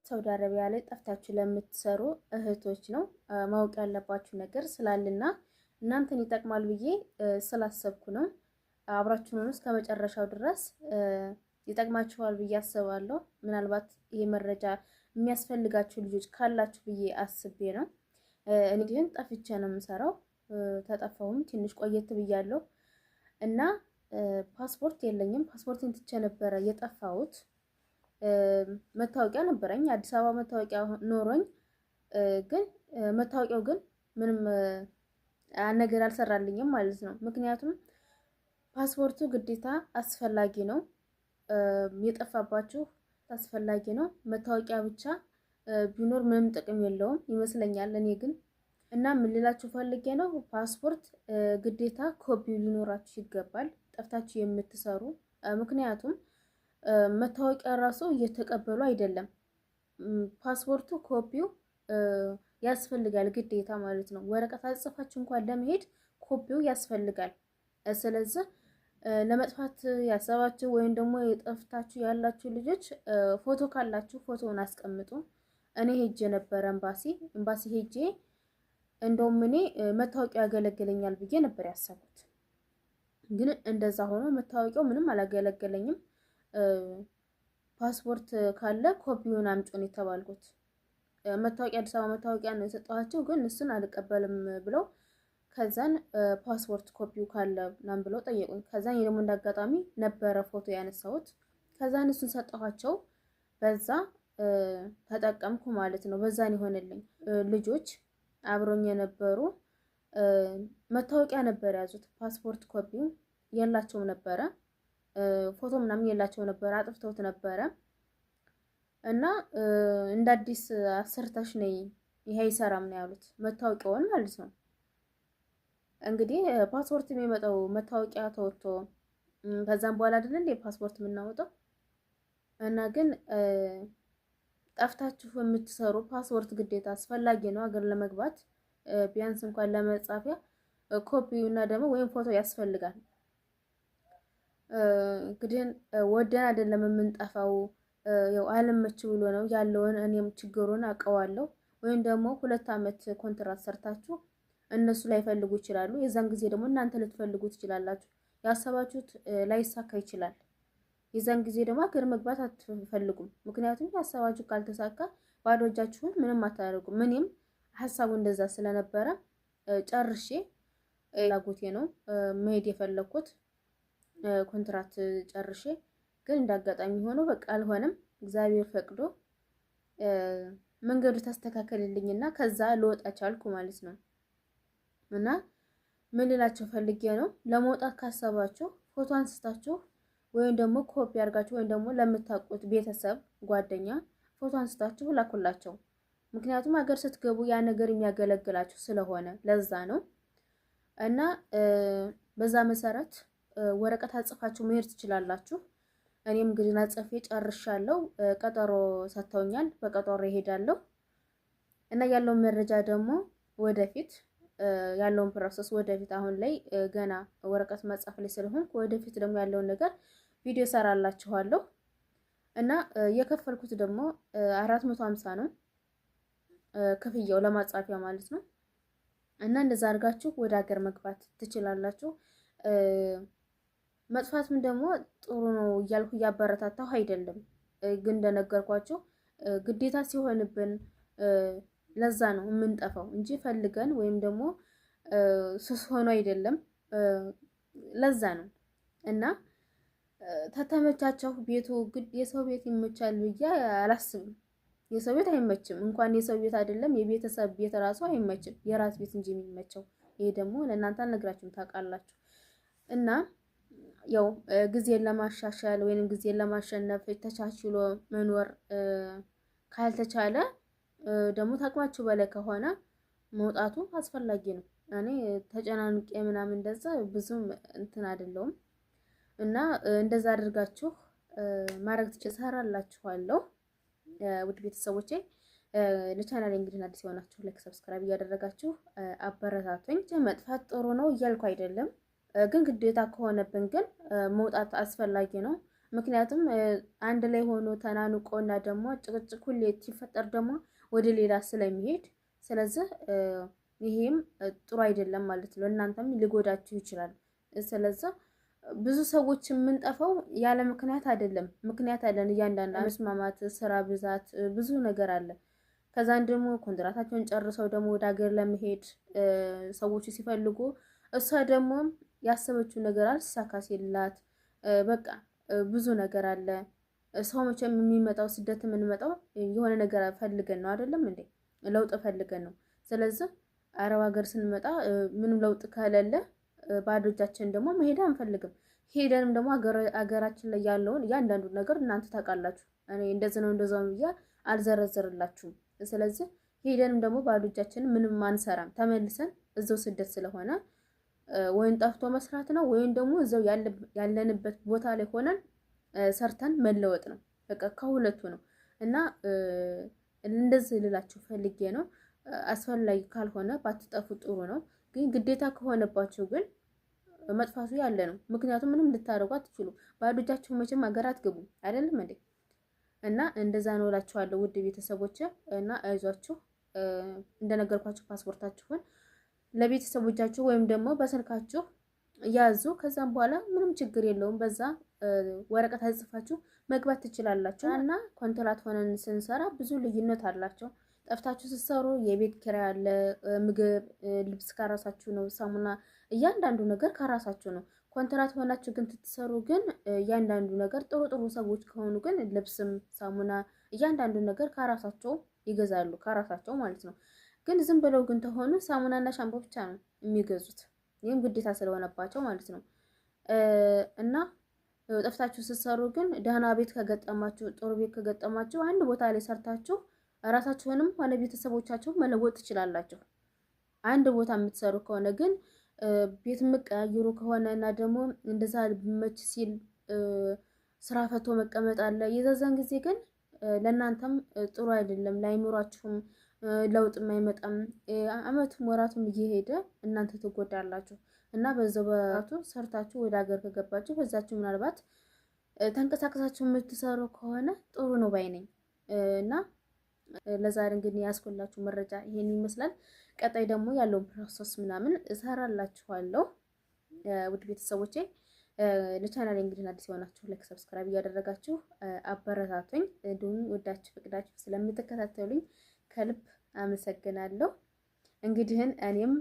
ሳውዲ አረቢያ ላይ ጠፍታችሁ ለምትሰሩ እህቶች ነው። ማወቅ ያለባችሁ ነገር ስላለና እናንተን ይጠቅማል ብዬ ስላሰብኩ ነው። አብራችሁን እስከ መጨረሻው ድረስ ይጠቅማችኋል ብዬ አስባለሁ። ምናልባት ይሄ መረጃ የሚያስፈልጋችሁ ልጆች ካላችሁ ብዬ አስቤ ነው። እኔ ግን ጠፍቼ ነው የምሰራው። ተጠፋሁም ትንሽ ቆየት ብያለሁ እና ፓስፖርት የለኝም። ፓስፖርቴን ትቼ ነበረ የጠፋሁት። መታወቂያ ነበረኝ፣ አዲስ አበባ መታወቂያ ኖሮኝ፣ ግን መታወቂያው ግን ምንም ነገር አልሰራልኝም ማለት ነው። ምክንያቱም ፓስፖርቱ ግዴታ አስፈላጊ ነው። የጠፋባችሁ አስፈላጊ ነው። መታወቂያ ብቻ ቢኖር ምንም ጥቅም የለውም ይመስለኛል። እኔ ግን እና ምን ልላችሁ ፈልጌ ነው፣ ፓስፖርት ግዴታ ኮፒ ሊኖራችሁ ይገባል፣ ጠፍታችሁ የምትሰሩ። ምክንያቱም መታወቂያ ራሱ እየተቀበሉ አይደለም። ፓስፖርቱ ኮፒው ያስፈልጋል ግዴታ ማለት ነው። ወረቀት አጽፋችሁ እንኳን ለመሄድ ኮፒው ያስፈልጋል። ስለዚህ ለመጥፋት ያሰባችሁ ወይም ደግሞ የጠፍታችሁ ያላችሁ ልጆች ፎቶ ካላችሁ ፎቶውን አስቀምጡ። እኔ ሄጄ ነበረ ኤምባሲ ሄጄ እንደውም እኔ መታወቂያ ያገለግለኛል ብዬ ነበር ያሰብኩት። ግን እንደዛ ሆኖ መታወቂያው ምንም አላገለገለኝም። ፓስፖርት ካለ ኮፒውን አምጪ ነው የተባልኩት። መታወቂያ አዲስ አበባ መታወቂያ ነው የሰጠኋቸው፣ ግን እሱን አልቀበልም ብለው ከዛን ፓስፖርት ኮፒው ካለ ምናምን ብለው ጠየቁኝ። ከዛን ደግሞ እንዳጋጣሚ ነበረ ፎቶ ያነሳሁት። ከዛን እሱን ሰጠኋቸው። በዛ ተጠቀምኩ ማለት ነው። በዛን ይሆንልኝ። ልጆች አብሮኝ የነበሩ መታወቂያ ነበር የያዙት። ፓስፖርት ኮፒው የላቸውም ነበረ፣ ፎቶ ምናምን የላቸው ነበረ፣ አጥፍተውት ነበረ እና እንደ አዲስ አሰርተሽ ነይ፣ ይሄ አይሰራም ነው ያሉት፣ መታወቂያውን ማለት ነው። እንግዲህ ፓስፖርት የሚመጣው መታወቂያ ተወጥቶ ከዛም በኋላ አይደል እንዴ ፓስፖርት የምናወጣው? እና ግን ጠፍታችሁ የምትሰሩ ፓስፖርት ግዴታ አስፈላጊ ነው ሀገር ለመግባት፣ ቢያንስ እንኳን ለመጻፊያ ኮፒ እና ደግሞ ወይም ፎቶ ያስፈልጋል። እንግዲህ ወደን አይደለም የምንጠፋው፣ ያው አለመች ብሎ ነው ያለውን። እኔም ችግሩን አውቀዋለሁ። ወይም ደግሞ 2 አመት ኮንትራት ሰርታችሁ እነሱ ላይፈልጉ ይችላሉ። የዛን ጊዜ ደግሞ እናንተ ልትፈልጉ ትችላላችሁ። ያሰባችሁት ላይሳካ ይችላል። የዛን ጊዜ ደግሞ ሀገር መግባት አትፈልጉም። ምክንያቱም ያሰባችሁ ካልተሳካ ባዶ እጃችሁን ምንም አታደርጉም። እኔም ሀሳቡ እንደዛ ስለነበረ ጨርሼ ላጎቴ ነው መሄድ የፈለኩት ኮንትራት ጨርሼ፣ ግን እንዳጋጣሚ ሆኖ በቃ አልሆነም። እግዚአብሔር ፈቅዶ መንገዱ ተስተካከልልኝና ከዛ ልወጣ ቻልኩ ማለት ነው። እና ምን ልላችሁ ፈልጌ ነው፣ ለመውጣት ካሰባችሁ ፎቶ አንስታችሁ ወይም ደግሞ ኮፒ አድርጋችሁ ወይም ደግሞ ለምታውቁት ቤተሰብ፣ ጓደኛ ፎቶ አንስታችሁ ላኩላቸው። ምክንያቱም ሀገር ስትገቡ ያ ነገር የሚያገለግላችሁ ስለሆነ ለዛ ነው። እና በዛ መሰረት ወረቀት አጽፋችሁ መሄድ ትችላላችሁ። እኔም እንግዲህ አጽፌ ጨርሻለሁ። ቀጠሮ ሰጥተውኛል። በቀጠሮ እሄዳለሁ እና ያለውን መረጃ ደግሞ ወደፊት ያለውን process ወደፊት፣ አሁን ላይ ገና ወረቀት መጻፍ ላይ ስለሆንኩ ወደፊት ደግሞ ያለውን ነገር ቪዲዮ ሰራላችኋለሁ። እና የከፈልኩት ደግሞ 450 ነው ክፍያው ለማጻፊያ ማለት ነው። እና እንደዛ አድርጋችሁ ወደ ሀገር መግባት ትችላላችሁ። መጥፋትም ደግሞ ጥሩ ነው እያልኩ እያበረታታሁ አይደለም፣ ግን እንደነገርኳችሁ ግዴታ ሲሆንብን ለዛ ነው የምንጠፋው እንጂ ፈልገን ወይም ደግሞ ሱስ ሆኖ አይደለም። ለዛ ነው። እና ተተመቻቸው ቤቱ ግድ የሰው ቤት ይመቻል ብዬ አላስብም። የሰው ቤት አይመችም። እንኳን የሰው ቤት አይደለም የቤተሰብ ቤት ራሱ አይመችም፣ የራስ ቤት እንጂ የሚመቸው። ይሄ ደግሞ ለእናንተ አልነግራችሁም፣ ታውቃላችሁ። እና ያው ጊዜን ለማሻሻል ወይንም ጊዜን ለማሸነፍ ተቻችሎ መኖር ካልተቻለ ደግሞ ታቅማችሁ በላይ ከሆነ መውጣቱ አስፈላጊ ነው። እኔ ተጨናንቄ ምናምን እንደዛ ብዙም እንትን አይደለውም እና እንደዛ አድርጋችሁ ማድረግ ትችላላችኋለሁ። ውድ ቤተሰቦቼ፣ ለቻናሌ እንግዲህ አዲስ የሆናችሁ like፣ subscribe እያደረጋችሁ አበረታቱኝ። መጥፋት ጥሩ ነው እያልኩ አይደለም፣ ግን ግዴታ ከሆነብን ግን መውጣት አስፈላጊ ነው። ምክንያቱም አንድ ላይ ሆኖ ተናንቆ እና ደግሞ ጭቅጭቅ ሁሌ ሲፈጠር ደግሞ ወደ ሌላ ስለሚሄድ፣ ስለዚህ ይሄም ጥሩ አይደለም ማለት ነው። እናንተም ሊጎዳችሁ ይችላል። ስለዚህ ብዙ ሰዎች የምንጠፋው ያለ ምክንያት አይደለም። ምክንያት አለን። እያንዳንዱ መስማማት፣ ስራ ብዛት፣ ብዙ ነገር አለ። ከዛን ደግሞ ኮንትራታቸውን ጨርሰው ደግሞ ወደ ሀገር ለመሄድ ሰዎቹ ሲፈልጉ እሷ ደግሞ ያሰበችው ነገር አልሳካ ሲላት በቃ ብዙ ነገር አለ። ሰው መቼም የሚመጣው ስደት የምንመጣው የሆነ ነገር ፈልገን ነው አይደለም እንዴ? ለውጥ ፈልገን ነው። ስለዚህ አረብ ሀገር ስንመጣ ምንም ለውጥ ከሌለ ባዶ እጃችን ደግሞ መሄድ አንፈልግም። ሄደንም ደግሞ አገራችን ላይ ያለውን እያንዳንዱ ነገር እናንተ ታውቃላችሁ። እኔ እንደዚህ ነው እንደዛ ነው ብዬ አልዘረዝርላችሁም። ስለዚህ ሄደንም ደግሞ ባዶ እጃችንን ምንም አንሰራም። ተመልሰን እዛው ስደት ስለሆነ ወይም ጠፍቶ መስራት ነው ወይም ደግሞ እዛው ያለንበት ቦታ ላይ ሆነን ሰርተን መለወጥ ነው። በቃ ከሁለቱ ነው እና እንደዚህ ልላችሁ ፈልጌ ነው። አስፈላጊ ካልሆነ ባትጠፉ ጥሩ ነው። ግን ግዴታ ከሆነባችሁ ግን መጥፋቱ ያለ ነው። ምክንያቱም ምንም ልታደርጉ አትችሉ። ባዶ እጃችሁ መቼም ሀገር አትገቡም አይደለም እንዴ? እና እንደዛ ነው እላችኋለሁ ውድ ቤተሰቦች። እና አይዟችሁ፣ እንደነገርኳችሁ ፓስፖርታችሁን ለቤተሰቦቻችሁ ወይም ደግሞ በስልካችሁ ያዙ። ከዛም በኋላ ምንም ችግር የለውም። በዛ ወረቀት አጽፋችሁ መግባት ትችላላችሁ። እና ኮንትራት ሆነን ስንሰራ ብዙ ልዩነት አላቸው። ጠፍታችሁ ስትሰሩ የቤት ኪራይ አለ፣ ምግብ፣ ልብስ ከራሳችሁ ነው፣ ሳሙና፣ እያንዳንዱ ነገር ከራሳችሁ ነው። ኮንትራት ሆናችሁ ግን ስትሰሩ ግን እያንዳንዱ ነገር ጥሩ ጥሩ ሰዎች ከሆኑ ግን ልብስም፣ ሳሙና፣ እያንዳንዱ ነገር ከራሳቸው ይገዛሉ፣ ከራሳቸው ማለት ነው። ግን ዝም ብለው ግን ተሆኑ ሳሙናና ሻምፖ ብቻ ነው የሚገዙት። ይህም ግዴታ ስለሆነባቸው ማለት ነው። እና ጠፍታችሁ ስትሰሩ ግን ደህና ቤት ከገጠማችሁ፣ ጥሩ ቤት ከገጠማችሁ አንድ ቦታ ላይ ሰርታችሁ ራሳችሁንም ሆነ ቤተሰቦቻችሁን መለወጥ ትችላላችሁ። አንድ ቦታ የምትሰሩ ከሆነ ግን ቤት የምቀያይሩ ከሆነ እና ደግሞ እንደዛ መች ሲል ስራ ፈቶ መቀመጥ አለ። የዛዛን ጊዜ ግን ለእናንተም ጥሩ አይደለም፣ ለአይምሯችሁም ለውጥም አይመጣም። አመቱም ወራቱም እየሄደ እናንተ ትጎዳላችሁ። እና በዛው በራቱ ሰርታችሁ ወደ ሀገር ከገባችሁ በዛችሁ ምናልባት ተንቀሳቀሳችሁ የምትሰሩ ከሆነ ጥሩ ነው ባይ ነኝ። እና ለዛሬ እንግዲህ ያስኮላችሁ መረጃ ይሄን ይመስላል። ቀጣይ ደግሞ ያለውን process ምናምን እሰራላችኋለሁ። ውድ ቤተሰቦቼ ለቻናሌ እንግዲህ አዲስ የሆናችሁ like፣ subscribe እያደረጋችሁ አበረታቱኝ። እንዲሁም ወዳችሁ ፈቅዳችሁ ስለምትከታተሉኝ ከልብ አመሰግናለሁ። እንግዲህን እኔም